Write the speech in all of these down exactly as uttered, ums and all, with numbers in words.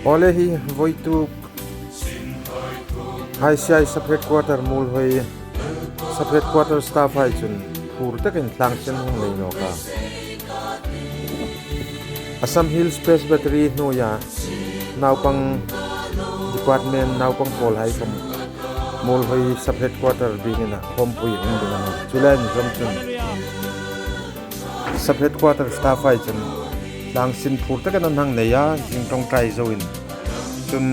Awle, hi voituk I C I sub headquarter Muolhoi, sub headquarter staff hai chun phur takin tlangsin hung nei nawk a. Assam Hills Presbytery hnuoia naupang department naupang pawl hai khom Muolhoi sub headquarter biekin a khawmpui hung ding a nih. Chu lai inzawm chun sub headquarter staff hai chun tlangsin phur takin an hang nei a, zing ṭawngṭai zoin. Chun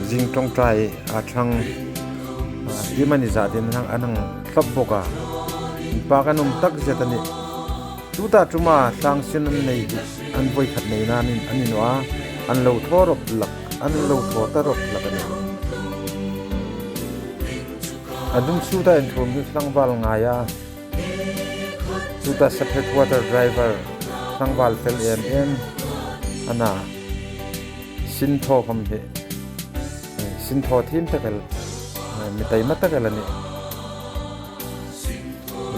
zing ṭawngṭai a ṭhang, a, iemani zat dingin an hang, an hang thlop bawk a. Inpak a nuom takzet a nih. Tuta ṭuma tlangsin an nei hi an voi khat neina an ni, an ni naw a, an lo thaw rawp hlak, an lo thaw ta rawp hlak a nih. A dum suta inthuom hi tlangval ngai a. Tuta sub headquarter driver tlangval fel em em a na, sin thaw khom hi, eh, sin thaw thiem tak el, eh, mi taima tak el a nih.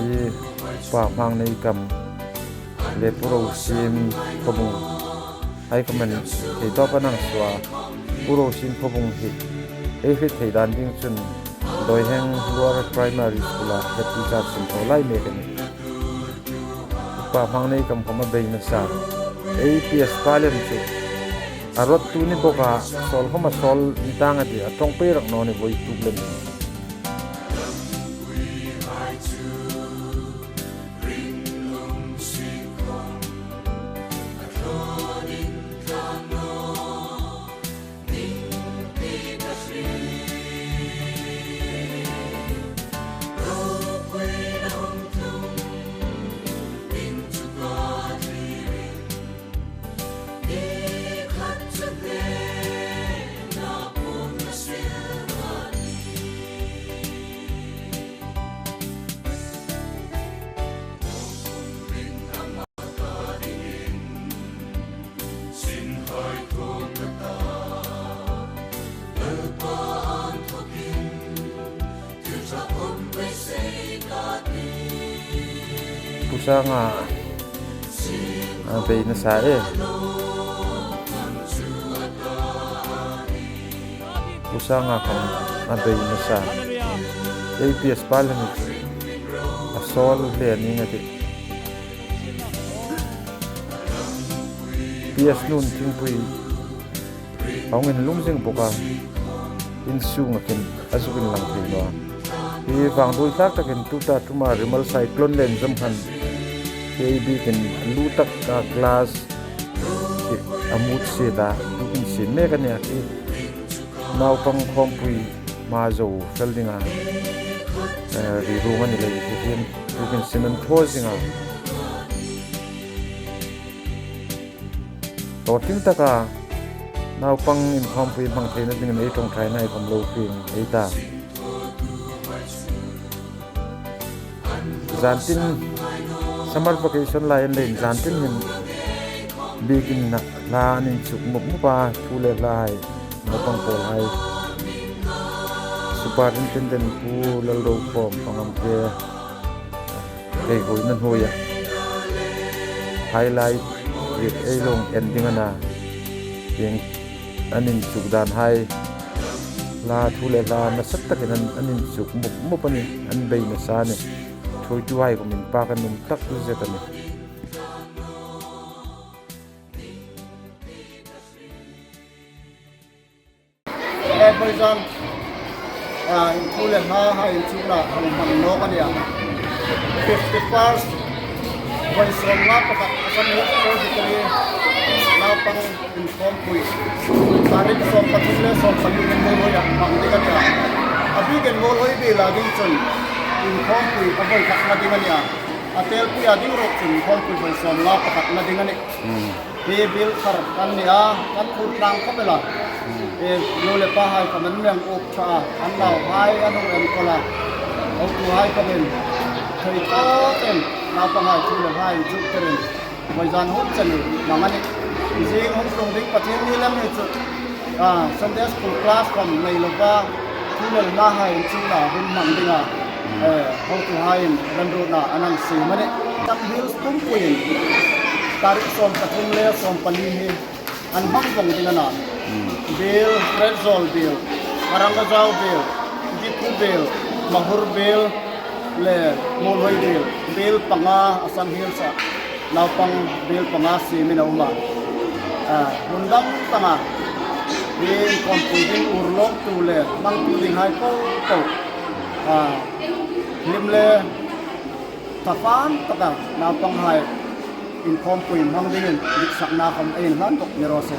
I Pa Hmangneikamp le Pu Rosim Khawbung hai khom an thei tawp an hang suo a. Pu Rosim Khawbung hi ei hriet thei dan ding chun Doiheng Lower Primary School-a head teacher sin thaw lai mek a nih. Pa Hmangneikamp khom a bei nasa. Ei P S pa lem chu a rawttu ni bawk a, sawl khom a sawl ni tang a tih, a ṭawng pei rak naw ni voituk lem. Pu Sanga a bei nasa e. Pu Sanga khom a bei nasa. Ei P S pa lem hi a sawl hle a ning a tih. P S nun thingpui a hung inlung zing bawk a, insunga khin a zuk inlang thei naw a. Hi vangduol thlak takin tuta ṭuma Remal cyclone le inzawm khan hi ei biekin lu taka glass hi a mut siet a, tukin sin mek a nih a khi. Naupang khawmpui hma zo fel dinga, eh, ri ruong a ni lei hi tukin sin an thaw zing a. Tawtling taka naupang inkhawmpui hmang theina dingin ei ṭawngṭaina ei khom lo fing ei ta. Zantin summer vacation lai an leiin zantin hin biekin hla an inchuk mup mup a, thu le hla hai naupang pawl hai. Superintendent Pu Lalrokhawm Pangamte ei huoina hnuoia highlight ei lo en ding a na. Tieng an inchuk dan hai, hla thu le hla nasa takin an, an inchuk mup mup a nih, an bei nasa a nih. Thuoitu hai khom inpak a nuom takzet a nih. Eh, vawizan, ah, thu le hla hai inchukna hang hmang nawk a nih a. Fifty-first vawi sawmnga pakhat Assam Hills Presbytery naupang inkhawmpui tarik sawm pathum le sawm pali hin Muolhoia hmang ding a nih a. A biekin Muolhoi biela ding chun inkhawmpui a vawi khatna ding a nih a. A telpuia ding ruok chun inkhawmpui vawi sawmnga pakhatna ding a nih. Hi biel thar kan ni a, kan khur tlang khawp el a. E, nu le pa hai khom an mi hang up ṭha a, an nauhai an hung enkawl a. Hotuhai khomin thei tawkin naupang hai thu le hla inchuk tirin vawizan hun chen hi hmang a nih. Zing hung tlung ding Pathienni lem hi chu, ah, Sunday school class khom nei lova, thu le hla hai inchukna hun hmang dinga, eh, hotuhaiin remruotna an hang siem a nih. Assam Hills pumpuiin tarik sawm pathum le sawm pali hi an hmang vong ding a na. Biel, Retzawl biel, Arangazau biel, Dikhu biel, Mahur biel, le Muolhoi biel, biel panga a san hiel sa, naupang biel panga siemin a um a. A, hun dang danga inkhawmpui ding urlawktu le hmangtu dinghai po po, a, hlim le thafan taka naupanghai inkhawmpui hmang dingin ditsakna khawm ei inhlan bawk ni raw se.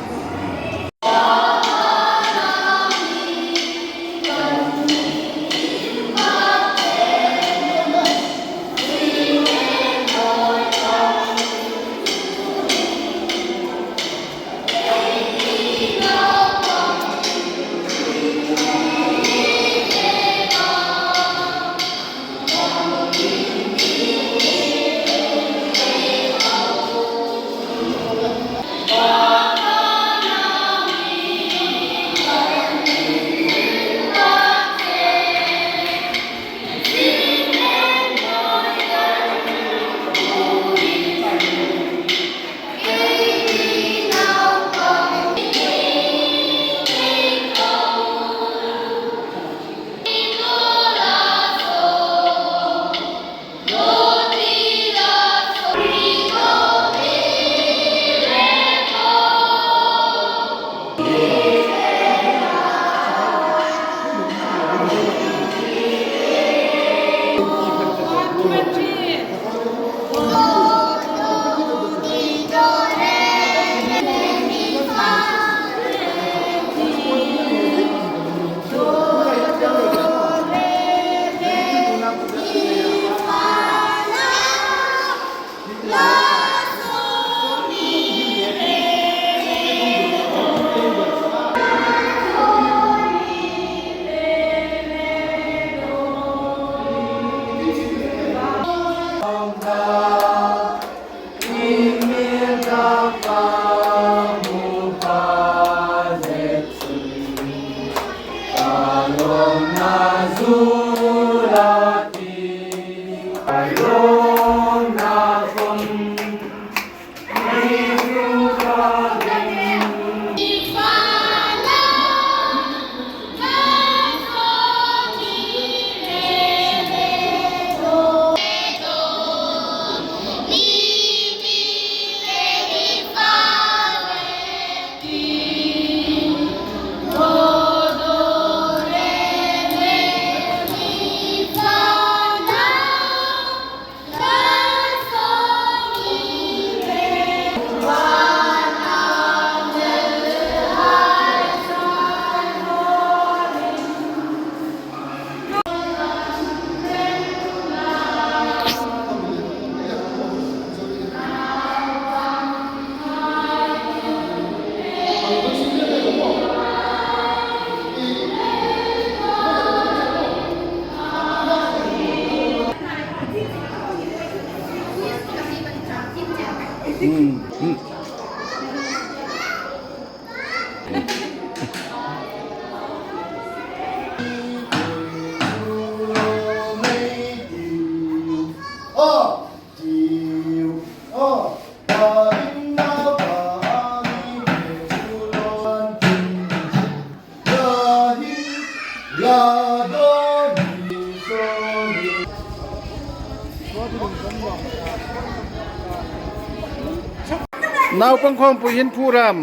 Naupang khawmpui hin phur am?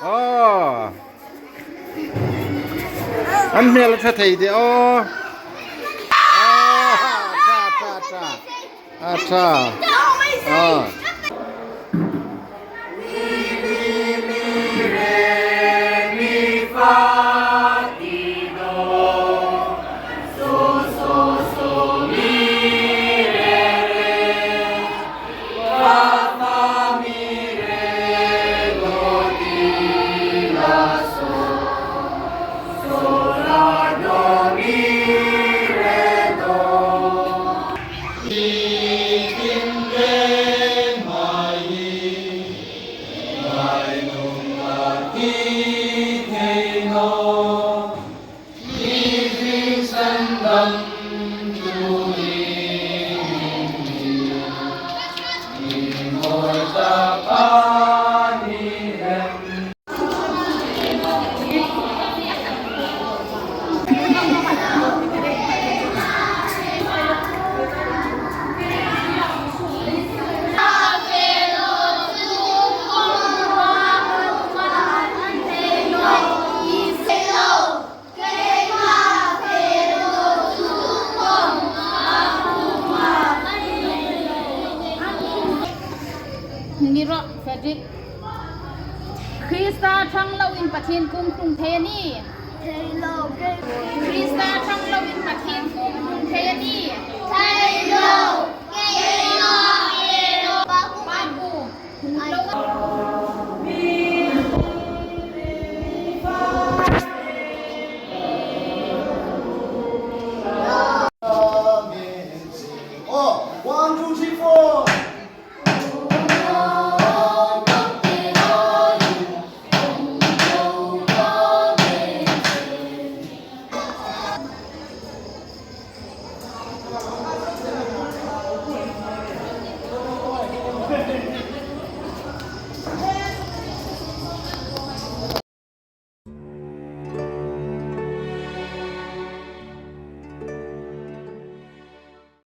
Aw. An hmel a ṭha thei de aw. Aw, ṭha, ṭha, ṭha. A ṭha. A. Krista ṭhang loin Pathien kuom tlung thei a ni. Krista ṭhang loin Pathien kuom tlung thei a ni. Pa kuom. Oh, one, two, three, four.